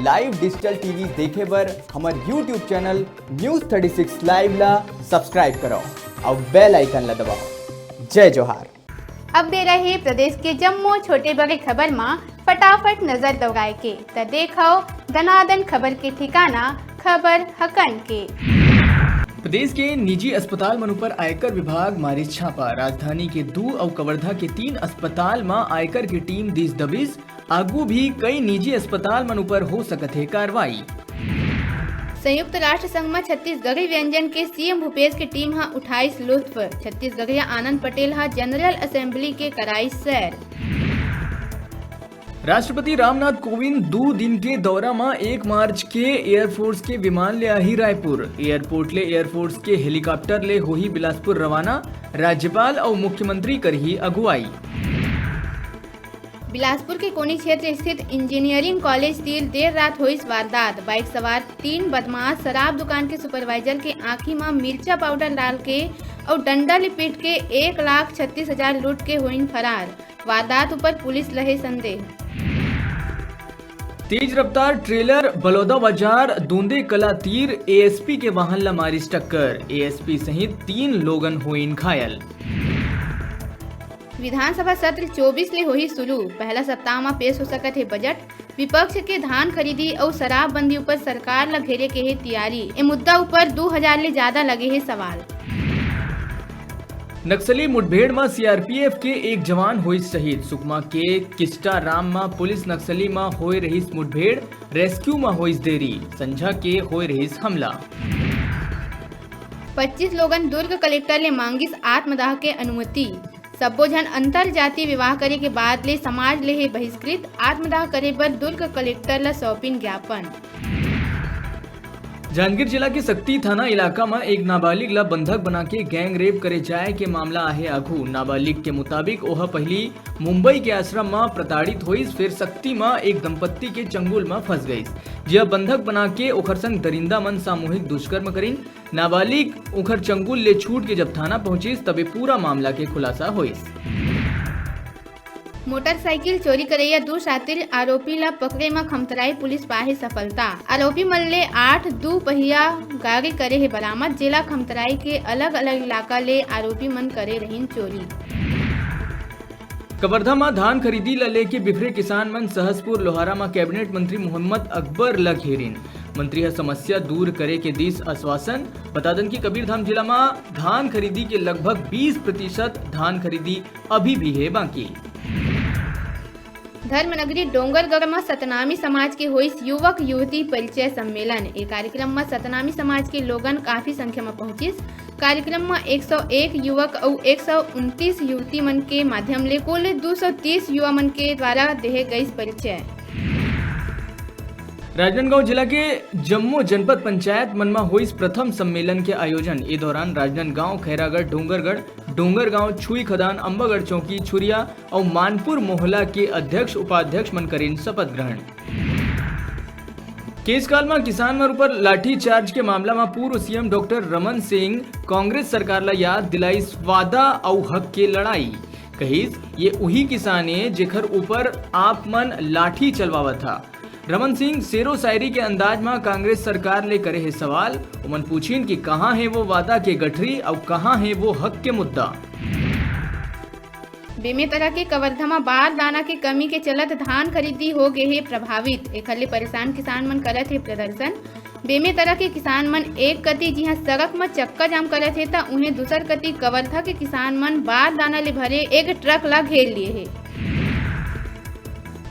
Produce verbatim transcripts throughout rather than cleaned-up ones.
Live digital T V देखे बर हमर YouTube channel News thirty six Live ला subscribe करो और bell icon ला दबाओ। जय जोहार। अब बेरा हे प्रदेश के जम्मो छोटे बड़े खबर मा फटाफट नजर दौड़ाए के, त देखव दनादन खबर के ठिकाना, खबर हकन के। प्रदेश के निजी अस्पताल मन ऊपर आयकर विभाग मारिस छापा। राजधानी के दू अउ कवर्धा के तीन अस्पताल म आयकर के टीम दिस दबिस। आगू भी कई निजी अस्पताल मन ऊपर हो सकत हे कार्रवाई। संयुक्त राष्ट्र संघ म छत्तीसगढ़ी व्यंजन के सीएम भूपेश के टीम ह उठाइस लुत्फ। छत्तीसगढ़िया आनंद पटेल ह जनरल असेंबली के कराइस सैर। राष्ट्रपति रामनाथ कोविंद दू दिन के दौरा म एक मार्च के एयरफोर्स के विमान ले आही रायपुर। एयरपोर्ट ले एयरफोर्स के हेलीकॉप्टर ले होही बिलासपुर रवाना। राज्यपाल अउ मुख्यमंत्री करही अगुवाई। बिलासपुर के कोनी क्षेत्र स्थित इंजीनियरिंग कॉलेज तीर देर रात होइस वारदात। बाइक सवार तीन बदमाश शराब दुकान के सुपरवाइजर के आंखी म मिर्चा पाउडर डाल के अउ डंडा ले पीट के एक लाख छत्तीस हजार लूट के होइन फरार। वारदात ऊपर पुलिस लहे संदेह। तेज रफ्तार ट्रेलर बलौदाबाजार दूंदे कला तीर एएसपी के वाहन ला मारिस टक्कर। एएसपी सहित तीन लोगन होइन घायल। विधानसभा सत्र चौबीस ले होही शुरू। पहला सप्ताह म पेश हो सकत हे बजट। विपक्ष के धान खरीदी अउ शराबबंदी ऊपर सरकार ल घेरे के हे तियारी। ए मुद्दा ऊपर दू हजार ले ज्यादा लगे हे सवाल। नक्सली मुठभेड़ म सीआरपीएफ के एक जवान होइस शहीद। सुकमा के किस्टाराम म पुलिस नक्सली म होए रहिस मुठभेड़, रेस्क्यू म होइस देरी, संझा के होए रहिस हमला। पच्चीस लोगन दुर्ग कलेक्टर ले मांगिस आत्मदाह के अनुमति। सब्बो झन अंतर जातीय विवाह करे के बाद ले समाज ले हे बहिष्कृत। आत्मदाह करे बर दुर्ग कलेक्टर ल सौंपिन ज्ञापन। जांजगीर जिला के सक्ती थाना इलाका म एक नाबालिग ल बंधक बना के गैंग रेप करे जाय के मामला आहे आघू। नाबालिग के मुताबिक ओह पहिली मुंबई के आश्रम म प्रताड़ित होइस, फिर सक्ती म एक दंपत्ति के चंगुल म फंस गइस, जिहां बंधक बना के ओखर संग दरिंदा मन सामूहिक दुष्कर्म करिन। नाबालिग ओखर चंगुल ले छूट के जब थाना पहुंचिस, तबे पूरा मामला के खुलासा होइस। मोटरसाइकिल चोरी करइया दू शातिर आरोपी ला पकड़े म खमतराई पुलिस पाहे सफलता। आरोपी मन ले आठ दू पहिया गाड़ी करे हे बरामद, जेला खमतराई के अलग-अलग इलाका ले आरोपी मन करे रहिन चोरी। कवर्धा म धान खरीदी ल लेके बिफरे किसान मन सहसपुर लोहारा म कैबिनेट मंत्री मोहम्मद अकबर ल घेरिन। मंत्री ह समस्या दूर करे के दिस आश्वासन। बता दन कि कबीरधाम जिला म धान खरीदी के लगभग बीस प्रतिशत धान खरीदी अभी भी हे बाकी। धर्मनगरी डोंगरगढ़ म सतनामी समाज के होइस युवक युवती परिचय सम्मेलन। ए कार्यक्रम म सतनामी समाज के लोगन काफी संख्या म पहुंचिस। कार्यक्रम म एक सौ एक युवक अउ एक सौ उनतीस युवती मन के माध्यम ले कुल दू सौ तीस युवा मन के द्वारा देहे गइस परिचय। राजनांदगांव जिला के जम्मो जनपद पंचायत मन म होइस प्रथम सम्मेलन के आयोजन। ए दौरान राजनांदगांव, खैरागढ़, डोंगरगढ़, डोंगरगांव, छुई खदान, अंबागढ़ चौकी, छुरिया अउ मानपुर मोहला के अध्यक्ष उपाध्यक्ष मन करिन शपथ ग्रहण। केसकाल म किसान मन ऊपर लाठी चार्ज के मामला म पूर्व सीएम डॉक्टर रमन सिंह कांग्रेस सरकार ल याद दिलाइस वादा अउ हक के लड़ाई। कहिस, ये उही किसान ए जेखर ऊपर आप मन लाठी चलवावत हा। रमन सिंह शेरो शायरी के अंदाज म कांग्रेस सरकार ले करे हे सवाल। ओमन पूछिन कि कहाँ हे वो वादा के गठरी अउ कहाँ हे वो हक के मुद्दा। बेमेतरा के कवर्धा म बारदाना के कमी के चलत धान खरीदी हो गे हे प्रभावित। एखर ले परेशान किसान मन करत हे प्रदर्शन। बेमेतरा के किसान मन एक कति जिहां सड़क म चक्का जाम करत हे, त उहें दूसर कति कवर्धा के किसान मन बारदाना ले भरे एक ट्रक ला घेर लिए हे।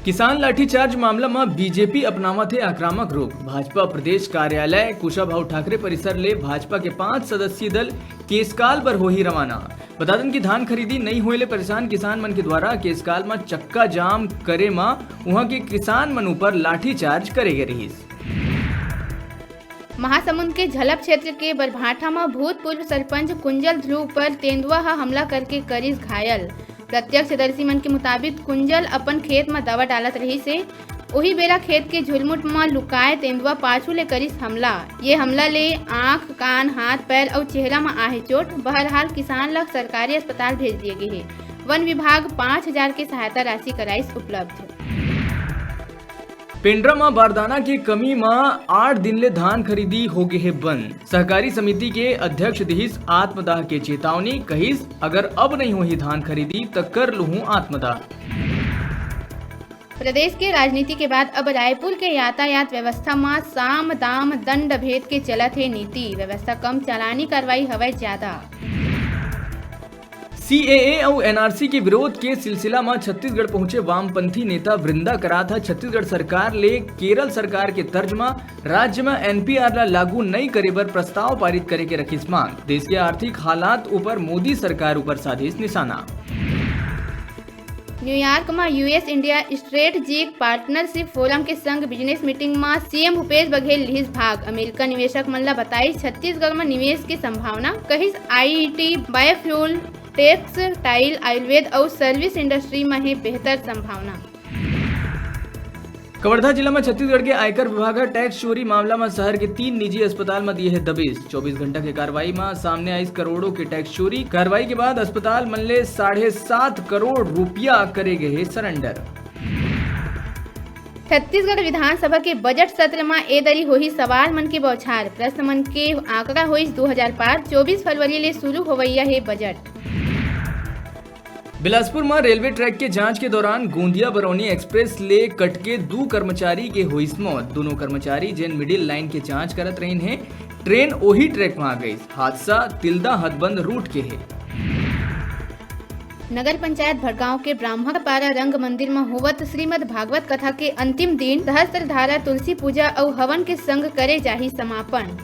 किसान लाठीचार्ज मामला म बीजेपी अपनावत हे आक्रामक रुख। भाजपा प्रदेश कार्यालय कुशाभाऊ ठाकरे परिसर ले भाजपा के पांच सदस्यीय दल केसकाल बर होही रवाना। बता दन कि धान खरीदी नइ होए ले परेशान किसान मन के द्वारा केसकाल म चक्का जाम करे म उहां के किसान मन ऊपर लाठीचार्ज करे गे रिहिस। महासमुंद के झलप क्षेत्र के बरभाठा म भूतपूर्व सरपंच कुंजल ध्रुव पर तेंदुआ ह हमला करके करिस घायल। प्रत्यक्षदर्शी मन के मुताबिक कुंजल अपन खेत म दवा डालत रहिस हे। ओही बेरा खेत के झुरमुट म लुकाए तेंदुआ पाछू ले करिस हमला। ये हमला ले आंख, कान, हाथ, पैर अउ चेहरा म आहे चोट। बहरहाल, किसान ल सरकारी अस्पताल भेज दिए गे हे। वन विभाग पाँच हजार के सहायता राशि कराइस उपलब्ध। पेंड्रा म बारदाना के कमी म आठ दिन ले धान खरीदी हो गे हे बंद। सहकारी समिति के अध्यक्ष दिहिस आत्मदाह के चेतावनी, कहिस अगर अब नइ होही धान खरीदी त कर लुहूं आत्मदाह। प्रदेश के राजनीति के बाद अब रायपुर के यातायात व्यवस्था म साम दाम दंड भेद के चलत हे नीति, व्यवस्था कम, चालानी कार्रवाई हवय ज्यादा। सीएए अउ एनआरसी के विरोध के सिलसिला म छत्तीसगढ़ पहुंचे वामपंथी नेता वृंदा करात ह छत्तीसगढ़ सरकार ले केरल सरकार के तर्ज म राज्य म एनपीआर ला लागू नइ करे बर प्रस्ताव पारित करे के रखिस मांग। देश के आर्थिक हालात ऊपर मोदी सरकार ऊपर साधिस निशाना। न्यूयॉर्क म US India strategic partnership forum के संग बिजनेस मीटिंग म सीएम भूपेश बघेल लिहिस भाग। अमेरिका निवेशक मन ल बताइस छत्तीसगढ़ म निवेश के संभावना, कहिस आईटी, बायोफ्यूल, टेक्सटाइल, आयुर्वेद अउ सर्विस इंडस्ट्री म हे बेहतर संभावना। कवर्धा जिला म छत्तीसगढ़ के आयकर विभाग ह टैक्स चोरी मामला म शहर के तीन निजी अस्पताल म दिए हे दबिश। चौबीस घंटा के कार्रवाई म सामने आइस करोड़ों के टैक्स चोरी। कार्रवाई के बाद अस्पताल मन ले साढ़े सात करोड़ रुपया करे गए हे सरेंडर। छत्तीसगढ़ विधानसभा के बजट सत्र म ए दरी होही सवाल मन के बौछार। प्रश्न मन के आंकड़ा होइस दू हजार पार। चौबीस फरवरी ले शुरू होवइया हे बजट। बिलासपुर म रेलवे ट्रैक के जांच के दौरान गोंदिया बरौनी एक्सप्रेस ले कटके दू कर्मचारी के होइस मौत। दोनों कर्मचारी जेन मिडिल लाइन के जांच करत रहिन हे, ट्रेन ओही ट्रैक म आ गइस। हादसा तिल्दा हथबंद रूट के हे। नगर पंचायत भटगांव के ब्राह्मण पारा रंग मंदिर म होवत श्रीमद् भागवत कथा के अंतिम दिन सहस्त्र धारा, तुलसी पूजा अउ हवन के संग करे जाही समापन।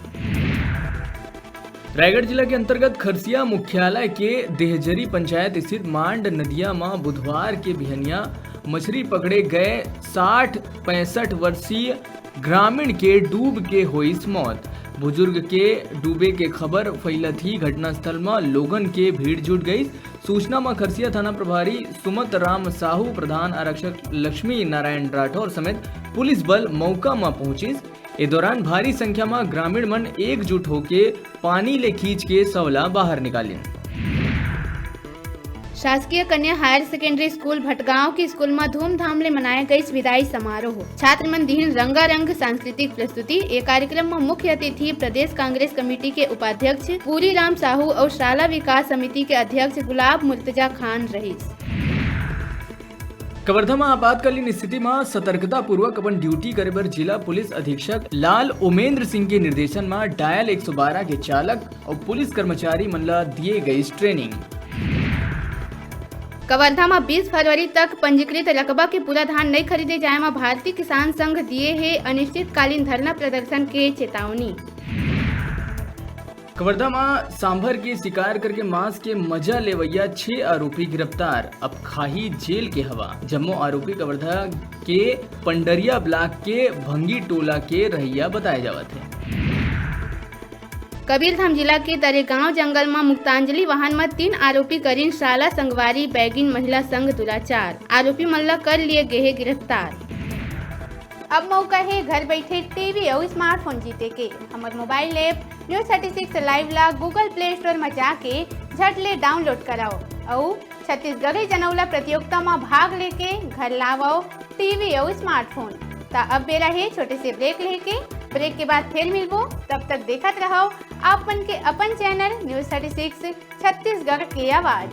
रायगढ़ जिला के अंतर्गत खरसिया मुख्यालय के देहजरी पंचायत स्थित मांड नदिया म बुधवार के बिहनिया मछरी पकड़े गए साठ पैंसठ वर्षीय ग्रामीण के डूब के होइस मौत। बुजुर्ग के डूबे के खबर फैलत ही घटनास्थल म लोगन के भीड़ जुट गइस। सूचना म खरसिया थाना प्रभारी सुमत राम साहू, प्रधान आरक्षक लक्ष्मी नारायण राठौर समेत पुलिस बल मौका म पहुंचिस। ए दौरान भारी संख्या म ग्रामीण मन एकजुट होके पानी ले खींच के शव ला बाहर निकालिन। शासकीय कन्या हायर सेकेंडरी स्कूल भटगांव के स्कूल म धूमधाम ले मनाए गइस विदाई समारोह। छात्र मन दिहिन रंगारंग सांस्कृतिक प्रस्तुति। ए कार्यक्रम म मुख्य अतिथि प्रदेश कांग्रेस कमेटी के उपाध्यक्ष पूरी राम साहू अउ शाला विकास समिति के अध्यक्ष गुलाब मुर्तजा खान रहिस। कवर्धा म आपातकालीन स्थिति म सतर्कता पूर्वक अपन ड्यूटी करे बर जिला पुलिस अधीक्षक लाल ओमेंद्र सिंह के निर्देशन म डायल एक सौ बारह के चालक अउ पुलिस कर्मचारी मन ल दिए गइस ट्रेनिंग। कवर्धा म बीस फरवरी तक पंजीकृत रकबा के पूरा धान नइ खरीदे जाए म भारतीय किसान संघ दिए हे अनिश्चितकालीन धरना प्रदर्शन के चेतावनी। कवर्धा म सांभर के शिकार करके मांस के मजा लेवइया छह आरोपी गिरफ्तार, अब खाही जेल के हवा। जम्मो आरोपी कवर्धा के पंडरिया ब्लॉक के भंगी टोला के रहइया बताए जावत हे। कबीरधाम जिला के तरेगांव जंगल म मुक्तांजलि वाहन म तीन आरोपी करिन शाला संगवारी बैगिन महिला संग दुराचार। आरोपी मन ल कर लिए गेहे गिरफ्तार। अब मौका हे घर बैठे टीवी अउ स्मार्टफोन जीते के। हमर mobile app news thirty six live ला Google Play Store म जाके झट ले डाउनलोड कराओ अउ छत्तीसगढ़ी जनौला प्रतियोगिता म भाग लेके घर लावव टीवी अउ स्मार्टफोन। त अब बेरा हे छोटे से ब्रेक लेके। ब्रेक के बाद फिर मिलबो, तब तक देखत रहव आप मन के अपन channel news thirty six Chhattisgarh के आवाज।